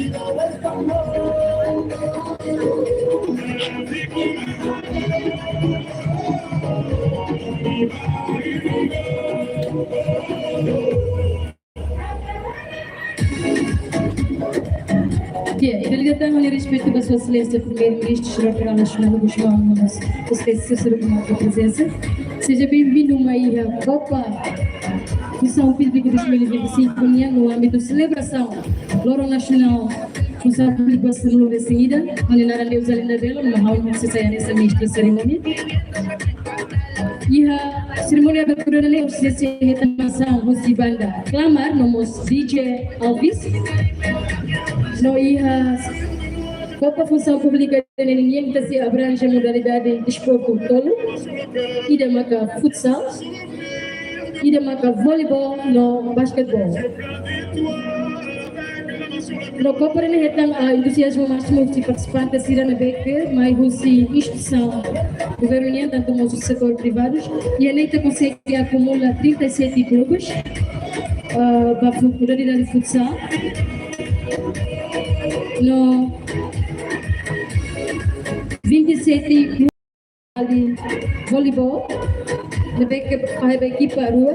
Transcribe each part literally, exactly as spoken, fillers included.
Oke, ida-ne'e ita hato'o respeitu ba Sua Exelénsia Primeiru-Ministru Xeral Federal Nasionál, Hugo João Nunes, Sua Exelénsia, sua prezensa. Seja bem-vindo mai iha Copa Funsaun Públika dois mil e vinte e cinco nian, no ámbito selebrasaun Loron Nasionál Funsaun Públika sanulu-resin-ida, ha'u-nia naran Neuza Linda Belo, no ha'u sei sai hanesan mestre serimónia. Iha serimónia abertura ne'e, orsida sei hetan animasaun husi banda Clamar, no mós D J Alves. No iha Copa Funsaun Públika ne'e nian ita sei abranje modalidade desportu tolu, ida maka futsal, ida maka voleibol no basketeból. No Copa ne'e hetan, ah, entuziazmu másimu husi partisipante sira ne'ebé ke mai husi instituisaun governu nian, tantu mós husi setór privadu. Iha ne'e ita konsege akumula trinta e sete klubes, ah, ba fu-, modalidade futsal. No vinte e sete klubes de voleibol, ne'ebé ke fahe ba ekipa rua,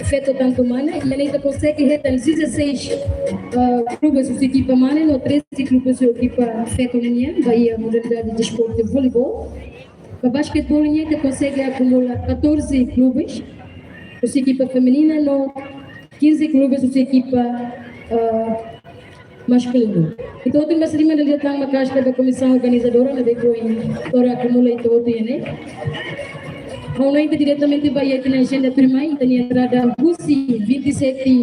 feto tantu mane, iha ne'e ita konsege hetan dezasseis, ah, klubes husi ekipa mane, no treze klubes husi ekipa feto nian, ba iha modalidade desportu voleibol. Ba basketeból nian ita konsege akumula catorze klubes husi ekipa feminina, no quinze klubes husi ekipa, ah, maskulinu. Entaun, ita-boot mós halimar de'it tan maka'as ba komisaun organizadora, ne'ebé ke ohin tora akumula ita hotu iha ne'e. Ha'u hanoin ita diretamente ba iha ita-nia ajenda tuirmai, ita-nia entrada husi vinte e sete,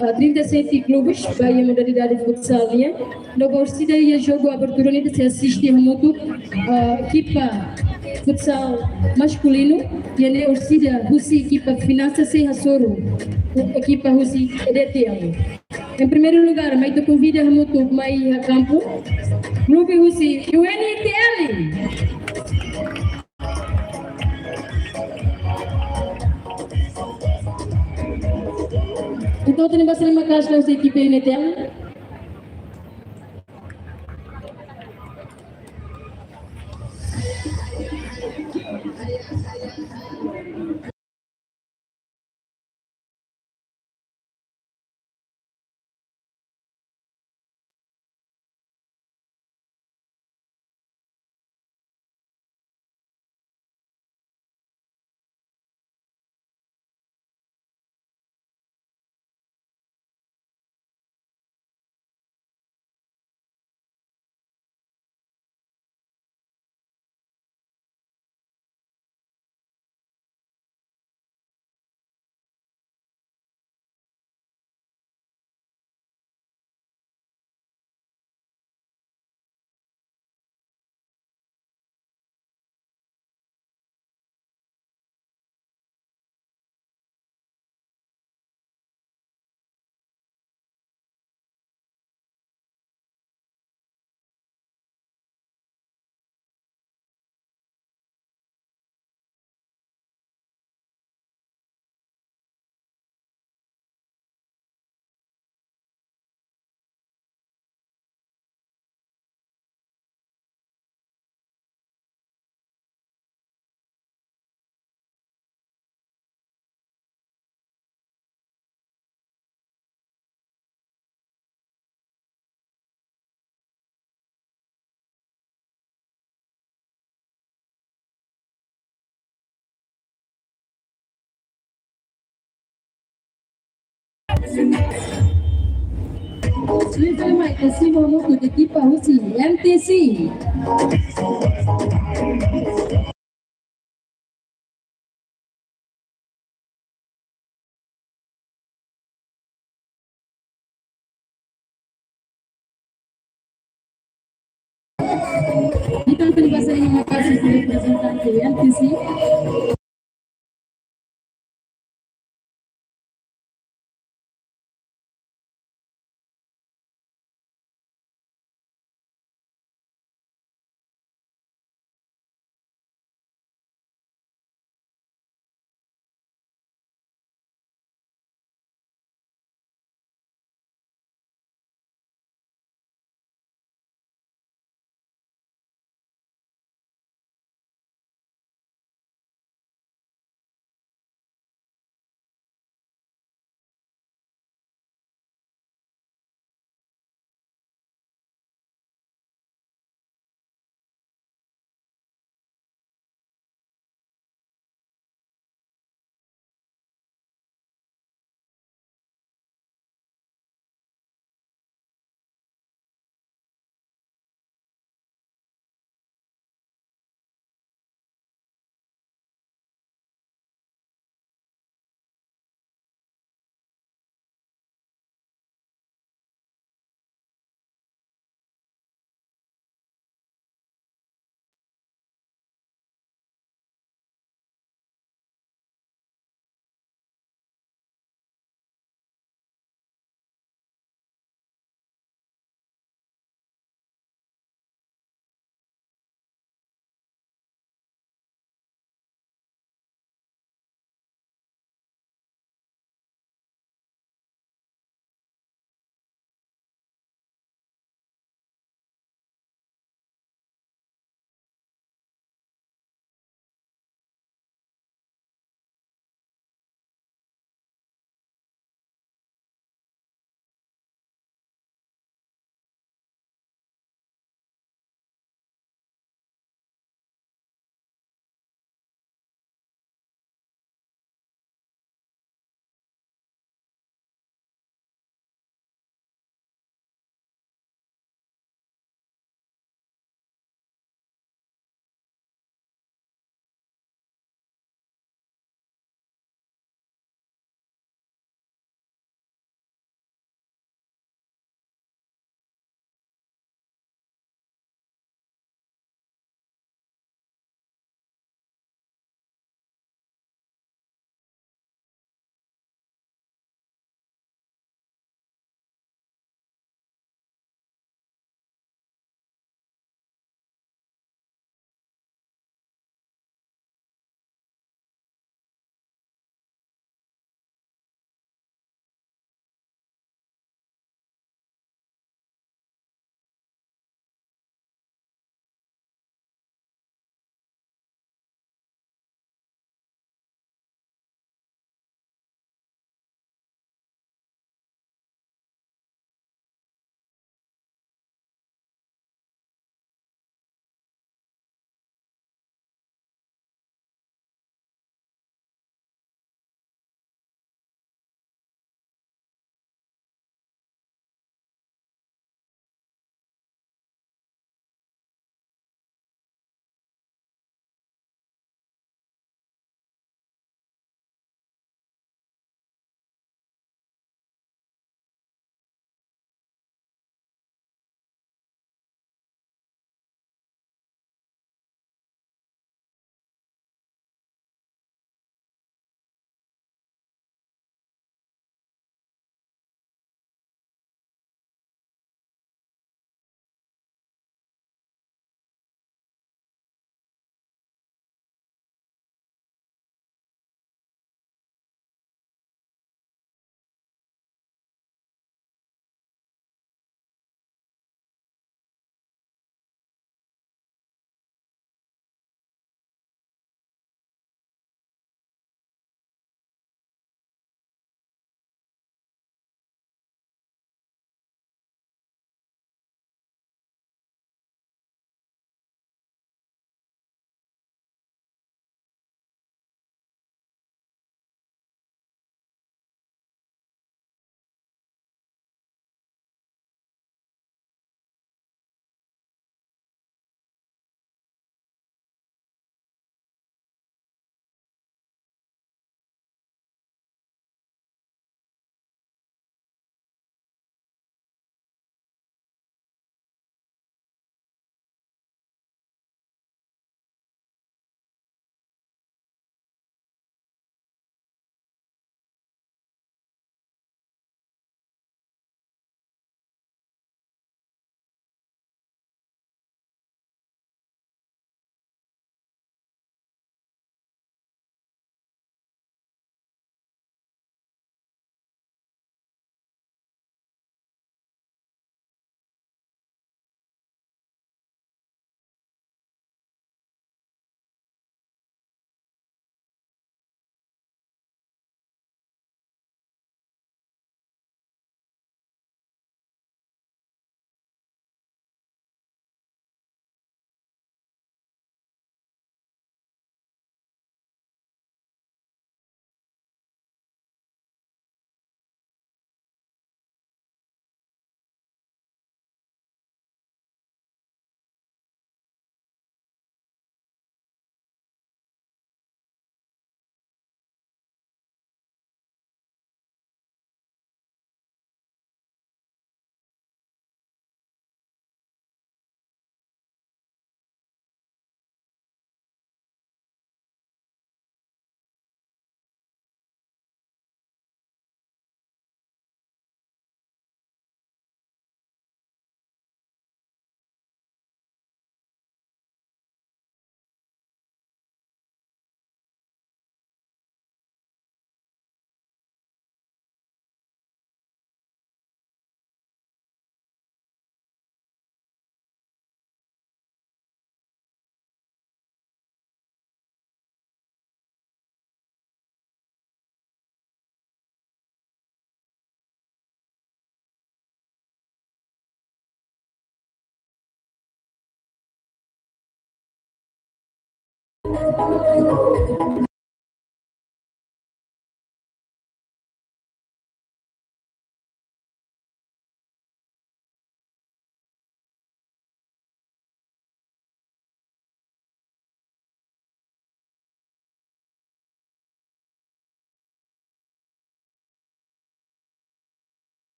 ah, trinta e sete klubes ba iha modalidade futsal nian. No ba orsida iha jogu abertura ne'e ita sei asiste hamutuk, ah, ekipa futsal maskulinu, iha ne'e orsida husi ekipa Finansa sei hasoru ekipa husi E D T L. Em primeiro lugar, mai ita konvida hamutuk mai iha kampu klube husi U N T L. Entaun, ita-boot mós halimar maka'as husi ekipa U N T L. Sudah mai kasi mau ke ekipa husi M T C. Ita-boot mós halimar maka'as husi reprezentante M T C.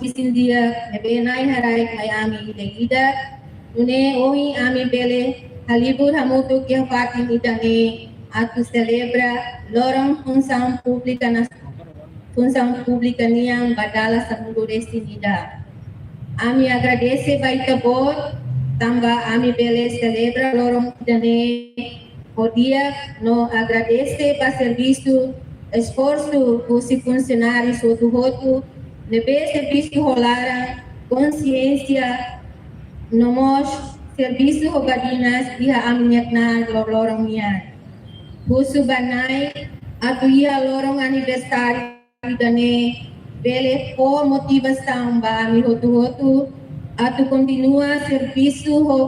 isin-di'ak ne'ebé Na'i haraik mai ami ida-idak, nune'e ohin ami bele halibur hamutuk iha fatin ida-ne'e atu selebra loron Funsaun Públika nas-, Funsaun Públika nian ba dala sanulu-resin-ida. Ami agradese ba Ita-Boot, tanba ami bele selebra loron ida-ne'e ho di'ak no agradese ba servisu, esforsu husi funsionáriu hotu-hotu, ne'ebé servisu ho laran, konsiénsia, no mós servisu ho badinas iha ami-nia knaar loroloron nian. Husu ba Na'i atu iha loron aniversáriu ida-ne'e bele fó motivasaun ba ami hotu-hotu atu kontinua servisu ho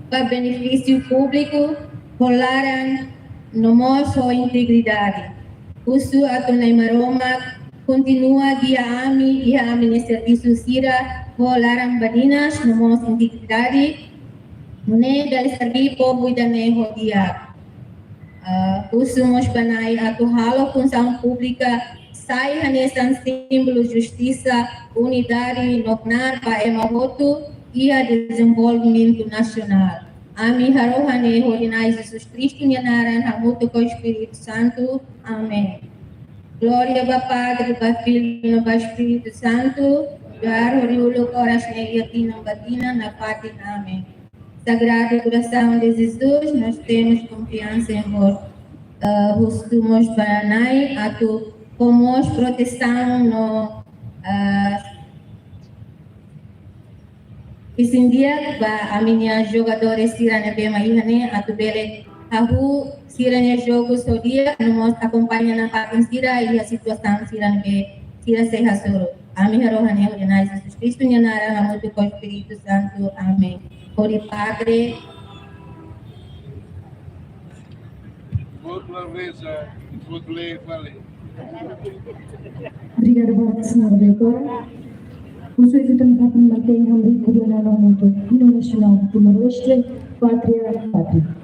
ba benefísiu públiku ho laran no mós ho integridade. Husu atu Na'i Maromak kontinua gia ami iha ami-nia servisu sira ho laran, badinas no mós integridade, nune'e bele serve povu ida-ne'e ho di'ak. Ah, husu mós ba Na'i atu halo Funsaun Públika sai hanesan símbolu justisa, unidade no knaar ba ema hotu iha dezenvolvimentu nasionál. Ami harohan ne'e hodi Na'i Jesus Kristu nia naran hamutuk ho Espíritu Santu. Amen. Glória ba Padre, ba Filho no ba Espíritu Santu, nu'udar hori uluk, oras ne'e, iha tinan ba tinan, nafatin. Amen. Sagrado Coração de Jesus, nós temos confiança em vós. Ah, husu mós ba Na'i atu fó mós protesaun no, ah, isin-di'ak ba ami-nia jogadores sira ne'ebé mai iha ne'e atu bele hahú sira-nia jogu ho di'ak, no mós akompaña nafatin sira iha situasaun sira ne'ebé sira sei hasoru. Ami harohan ne'e hodi Na'i Jesus Kristu nia naran hamutuk ho Espíritu Santu. Amen. Hodi Padre. Outra vez, eh, outra vez, falei. Obrigada, boa senhora diretora. O senhor também vai manter em hambrigo de anónimo do hino nacional de Timor-Leste, Pátria, Pátria.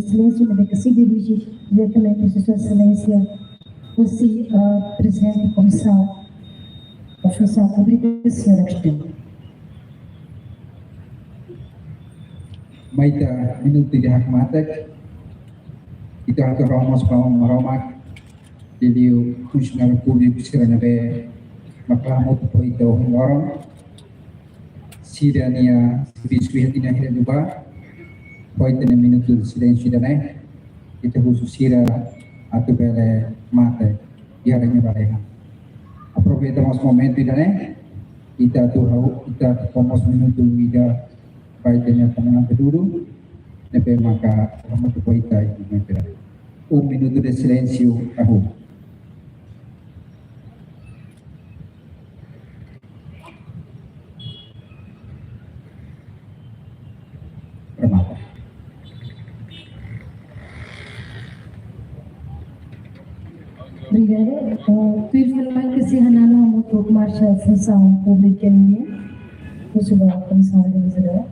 Exelénsia, ne'ebé sei dirije diretamente a Sua Exelénsia, o si, ah, Prezidente da Komisaun da Funsaun Públika, señora Cristina. Ita minutu ida hakmatek, ita hato'o mós palma ba Maromak, liuliu funsionáriu públiku sira ne'ebé mak la hamutuk ho ita ohin loron. Sira-nia servisu iha tinan hira liubá, ho ita-nia minutu silénsiu ida-ne'e, ita husu sira atu bele matek iha rai nia balehan. Aproveita mós momentu ida-ne'e, ita atu hau, ita atu fó mós minutu ida ba ita-nia komandante Dudu, ne'ebé maka hamutuk ho ita iha momentu ida-ne'e. Um minuto de silêncio, Ahu. Remata. Obrigada. Eh, tuir fali mai ke se hananu hamutuk marxa funsaun públika nian. Husu ba komisaun organizadora.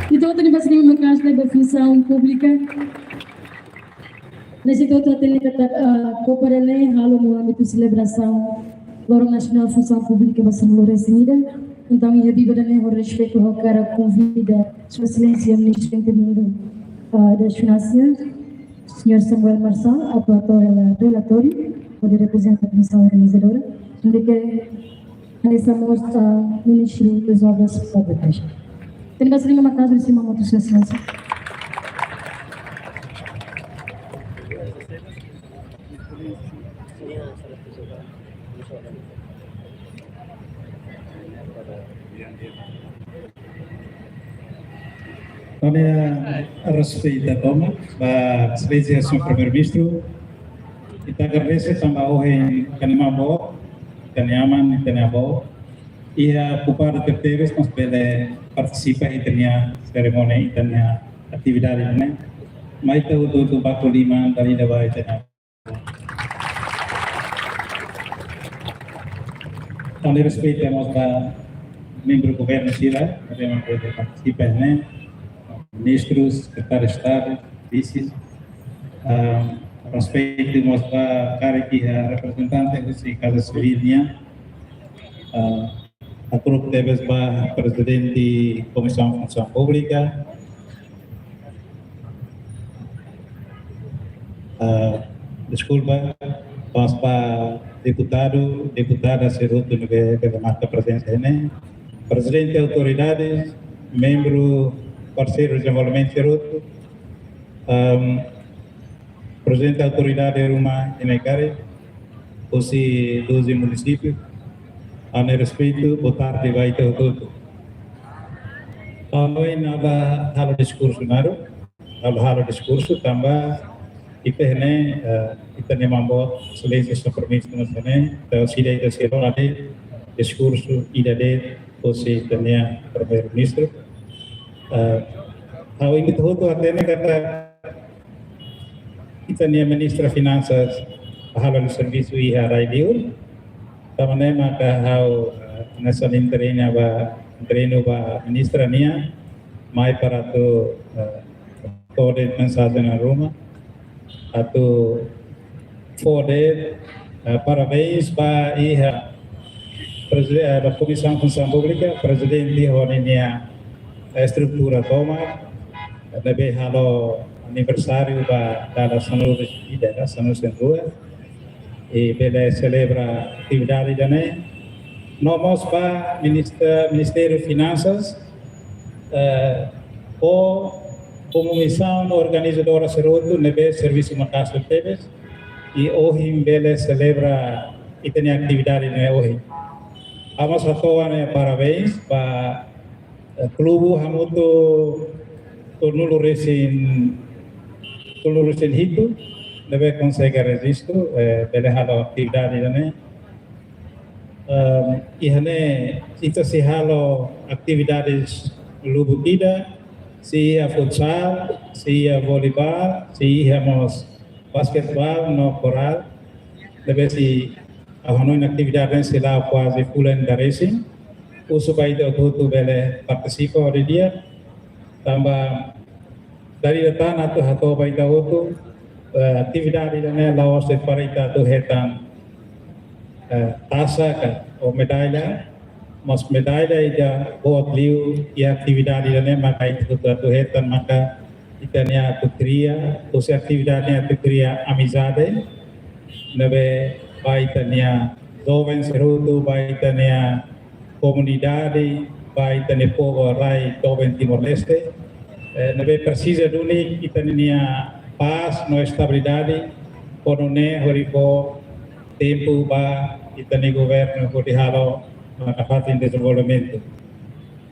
Entaun, ita-nia basa liman maka'as ba funsaun públika. Ne'e ita hatene katak, ah, Copa del Rey halo iha ámbitu selebrasaun Loron Nasionál Funsaun Públika ba sanulu-resin-ida. Entaun, iha biban ida-ne'e ho respeitu ha'u hakarak konvida Sua Exelénsia Ministru Interino, ah, das Finanças, Señór Samuel Marçal, atu hato'o hela relatóriu, hodi reprezenta komisaun organizadora, hodi ke hanesan mós, ah, Ministru das Obras Públicas. Ita-nia basa liman maka'as, resin mamotu Sua Exelénsia. Ami-nia respeitu tomak ba Exelénsia Señór Primeiru-Ministru. Ita agradese tanba ohin ita-nia maun-boot, ita-nia aman, ita-nia avó, iha okupadu tebetebes, mas bele partisipa iha ita-nia serimónia, ita-nia atividade ne'e. Mai ita hotu-hotu baku liman dala ida ba ita-nia. Ha'u-nia respeitu mós ba membru governu sira, ne'ebé mak partisipa ne'e, ministru, sekretáriu Estadu, vises, ah, respeitu mós ba karik iha reprezentante husi Kaza Sivíl nian, ah, hakru'uk tebes ba prezidente Komisaun Funsaun Públika, ah, deskulpa, mós ba deputadu, deputada sira hotu ne'ebé, ne'ebé marka prezensa ne'e, prezidente autoridade, membru, parseiru dezenvolvimentu sira hotu, ehm, prezidente autoridade ruma iha ne'e karik, husi doze munisípiu, ha'u-nia respeitu, boa tarde ba ita hotu-hotu. Ha'u hanoin ha'u la halo diskursu naruk, ha'u la halo diskursu tanba ita iha ne'e, eh, ita-nia maun-boot, Exelénsia Sua Primeiru-Ministru ne'e, entaun sida ita sei halo de'it diskursu ida de'it, husi ita-nia Primeiru-Ministru. Eh, ha'u imi hotu hatene katak ita-nia Ministra Finansas halo servisu iha rai-liur. Tanba ne'e maka ha'u, eh, hanesan entrena ba, entrenu ba ministra nian, mai para atu, eh, fó de'it mensajen ruma, atu fó de'it, eh, parabéns ba iha prezide-, eh, ba Komisaun Funsaun Públika, prezidente ho ninia, eh, estrutura tomak, ne'ebé halo aniversáriu ba dala sanulu-resin-ida, ka sanulu-resin-rua, i bele selebra atividade ida-ne'e. No mós ba Ministra-, Ministériu Finansas, eh, ho komisaun organizadora sira hotu ne'ebé servisu maka'as tebes, i ohin bele selebra ita-nia atividade ne'e ohin. Ha'u mós hato'o ha'u-nia parabéns ba, eh, klubu hamutuk tolunulu-resin, tolunulu-resin-hitu, ne'ebé konsege rejistu, eh, bele halo atividade ida-ne'e. Ehm, iha ne'e ita sei halo atividades lubuk ida, sei iha futsal, sei iha voleibol, sei iha mós basketeból no korál. Ne'ebé sei ha'u hanoin atividade ne'e sei la'o kuaze fulan ida resin. Husu ba ita hotu-hotu bele partisipa hodi di'ak. Tanba dala ida tan atu hato'o ba ita hotu, eh, atividade ida-ne'e la'ós de'it para ita atu hetan, eh, tasa ka, ou medalla, mas medalla ida boot liu iha atividade ida-ne'e maka ita hotu atu hetan maka ita-nia atu kria, husi atividade ne'e atu kria amizade, ne'ebé ba ita-nia joven sira hotu, ba ita-nia komunidade, ba ita-nia povu rai joven Timor-Leste, eh, ne'ebé presiza duni ita-nia pás no estabilidade, hodi nune'e hodi fó tempu ba ita-nia governu hodi halo nafatin dezenvolvimentu.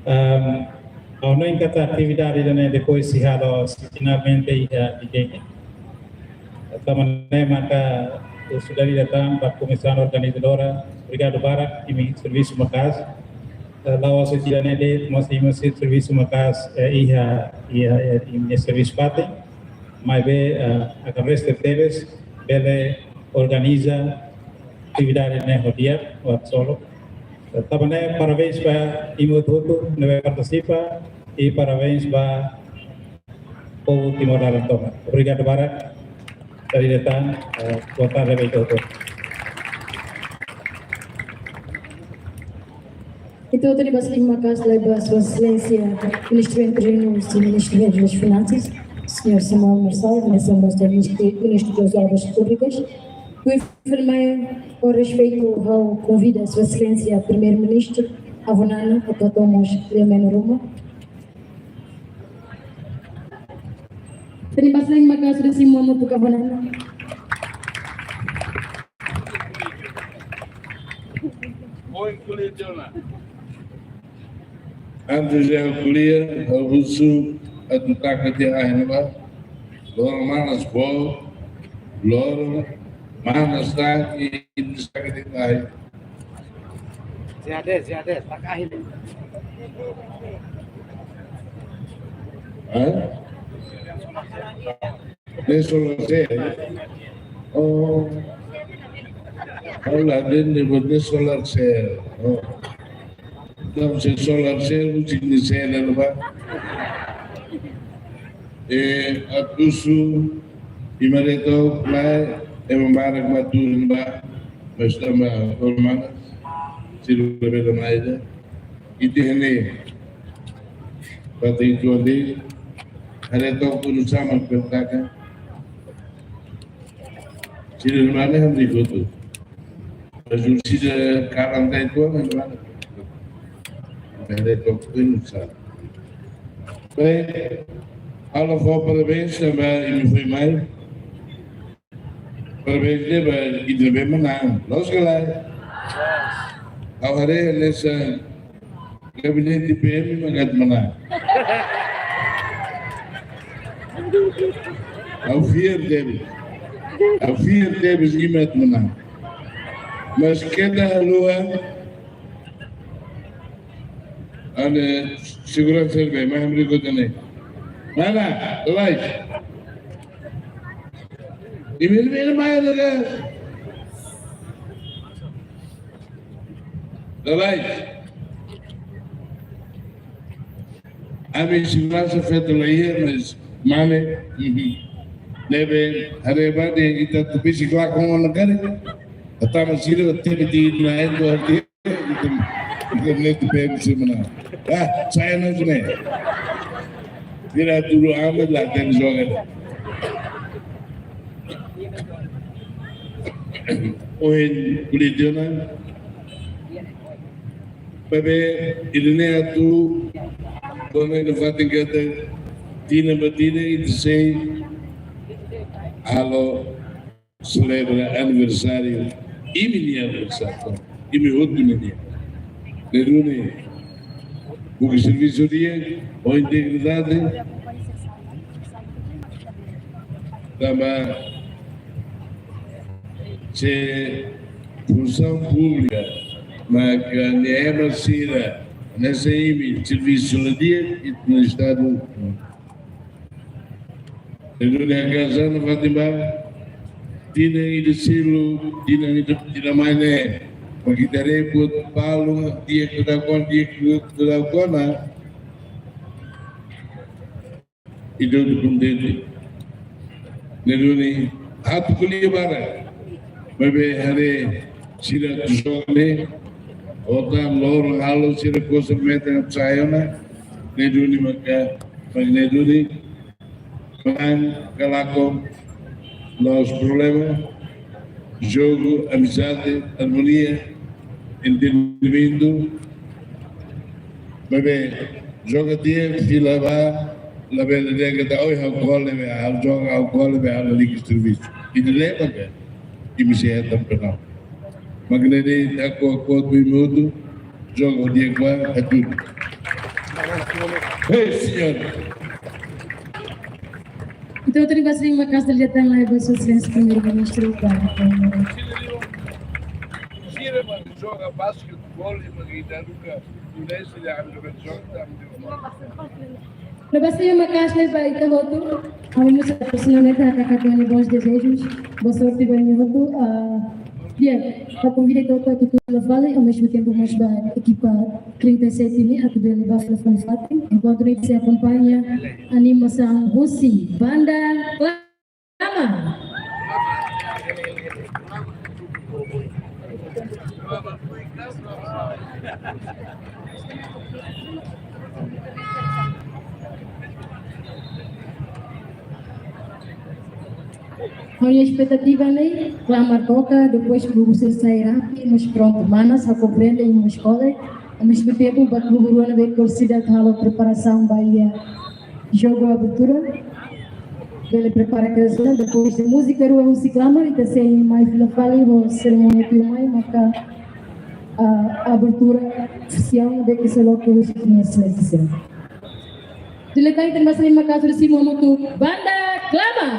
Ehm, ha'u hanoin katak atividade ida-ne'e depois sei halo, sei finalmente iha di gene. Tanba ne'e maka husu dala ida tan ba komisaun organizadora, obrigadu barak, imi servisu maka'as. Eh, la'ós ida-ne'e de'it, mas imi servisu maka'as, eh, iha, iha, iha, imi servisu fatin. Maibé, eh, agradese tebes, bele organiza atividade ne'e ho di'ak, ho absolut. Eh, tanba ne'e parabéns ba imi hotu-hotu ne'ebé partisipa, i parabéns ba povu Timor laran tomak. Obrigadu barak. Dala ida tan, eh, boa tarde ba ita hotu. Ita hotu-hotu basa liman maka'as lai ba Sua Exelénsia Ministru Interinu, Ministru das Finanças, señór Samuel Marçal, Ministru, Ministru das Obras Públicas. Ho enfermeiru, ho respeitu, ha'u konvida Sua Exelénsia Primeiru-Ministru, Avó Nana, atu toma liman ruma. Terima kasih, maka'as sudah semua untuk Avó Nana. Antes de ha'u ko'alia, ha'u husu atu taka tiha ahi ne'ebá. Loron manas boot, loron manas tan, i taka tiha ahi. Ziade, ziade, taka ahi. Hah? Ne'e solar cell. Oh. Ha'u la hatene buat ne'e solar cell. Oh. Entaun se solar cell, husik nia cell halo ba. Eh, atu husu, imi haree took lai, ema barak mak tuur ba, mas tanba korona, sira labele mai ida. Ita iha ne'e, fatin uitoan de'it, haree took unu sama pertaka. Sira mana yang berikut tu? Baju sira kalan tai tua mana? Haree took unu sama. Baik, ha'u fó parabéns tanba imi foin mai. Parabéns de'it ba ita ne'ebé manán. Loos ka lae? Ha'u haree hanesan gabinete P M mak atu manán. Ha'u fiar tebes. Ha'u fiar tebes imi atu manán. Mas keta haluha ane seguransa ne'ebé, mai hamriik hotu ne'e. Mana, lalais. Imi, imi, imi, mai, lalais. Lalais. Ami seguransa feto la iha, mas mane, mhm. Ne'ebé, haree ba de'it ita atu besik lakon ona karik. Ita mak sira, tebe di na endo, Internet P M C mana. Ah, saya na sini. Tidak dulu amat lah dan joga. Ohin kulit jona. Bebe, ida-ne'e atu, kona ida fatin katak, tinan ba tinan ita sei halo selebra aniversáriu, imi-nia aniversáriu, imi hotu nian. Ne'e duni, buka servisu di'ak, ho integridade, tanba se funsaun públika, maka nia ema sira, hanesan imi, servisu la di'ak, ita-nia Estadu. Ne'e duni hakaas an fatin ba, tinan ida seluk, tinan ida, tinan mai ne'e, mak ita haree buat balu, di'ak ita lakon, di'ak ita lakon, ita hotu kontente. Ne'e duni, atu ko'alia barak. Maibé haree sira atu joga ne'e, otan loron halo sira kosa metan sai ona. Ne'e duni maka, maka ne'e duni, manán ka lakon, la'ós problema, jogu, amizade, armonia, entendimentu. Maibé, joga di'ak, fila ba, labele dehan katak, oi, ha'u kole be, ha'u joga, ha'u kole be, ha'u lalika servisu. Ida-ne'e maka, imi sei hetan penal. Mak ne'e de'it, ha'u kotu imi hotu, joga di'ak ba, ajuda. Hei, señór. Entaun, terima kasih, maka'as tebes liután lai ba Sua Exelénsia Primeiru-Ministru ba. Sira mak joga basketeból, mak ita nunka, Indonézia, anda berjoga, anda. Terima kasih, maka'as tebes ba ita hotu. Ami mós personalmente hakarak hato'o bons desejos, boa sorte ba imi hotu. Ah, di'ak, ha'u konvida ita hotu atu tuur fila fali, ao mesmo tempo mós ba ekipa trinta e sete ne'e atu bele ba fila fali fatin. Enkuantu ne'e sei akompaña, animasaun husi Banda Klama. Ha'u-nia espetativa ne'e, Klama toka, depois klubu sira sai rápidu, mas prontu, manas, ha'u komprende, imi mós kole, ao mesmo tempo, ba klubu rua ne'ebé korsida halo preparasaun ba iha jogu abertura, bele prepara kedas, depois de múzika rua husi Klama, ita sei mai fila fali ho serimónia tuirmai, maka, ah, abertura ofisiál ne'ebé sei loke husi Sua Exelénsia. Di'ak, ita mós sei maka'as tebes ba imi hotu, Banda Klama.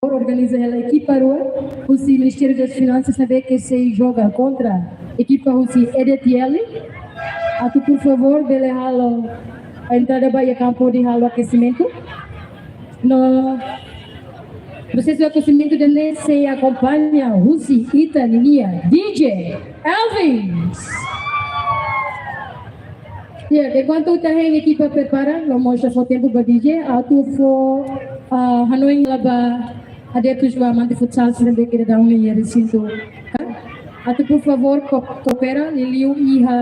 organiza hela ekipa rua husi Ministériu das Finansas ne'ebé ke sei joga kontra ekipa husi E D T L. Atu, por favór, bele halo entrada ba iha kampu hodi halo akesimentu. No prosesu akesimentu ida-ne'e sei akompaña husi ita-nia D J Elvis. Ya, enkuantu ita hein ekipa prepara, no mós fó tempu ba D J, atu fó, ah, hanoin hela ba adeptus ba amante futsal sira ne'ebé ke daudaun iha resintu. Atu, por favór, ko-, koopera, liuliu iha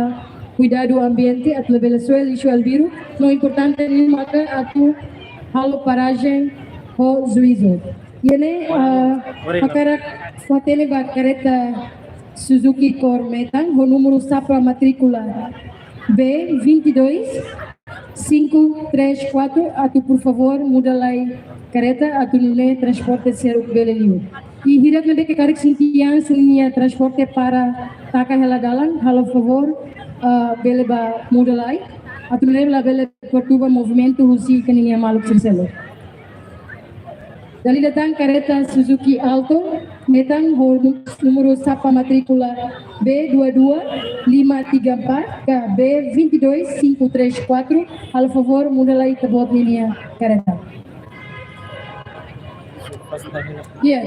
kuidadu ambiente, atu labele soe lixu albiru, no importante liu maka atu halo parajen ho juízu. Iha ne'e, ah, hakarak fó-hatene ba kareta Suzuki kór metan, ho númeru sapa matríkula B vinte e dois cinco três quatro, atu, por favór, muda lai kareta, atu nune'e transporte seluk bele liu. I hirak ne'ebé ke karik sente an sira-nia transporte para taka hela dalan, halo favór, ah, bele bá muda lai, atu nune'e labele perturba movimentu husi ita-nia maluk sira seluk. Dala ida tan kareta Suzuki Alto, metan ho nu-, númeru sapa matríkula B dua dua lima tiga empat ka B vinte e dois cinco três quatro, halo favór muda lai ita-boot ninia kareta. Ya.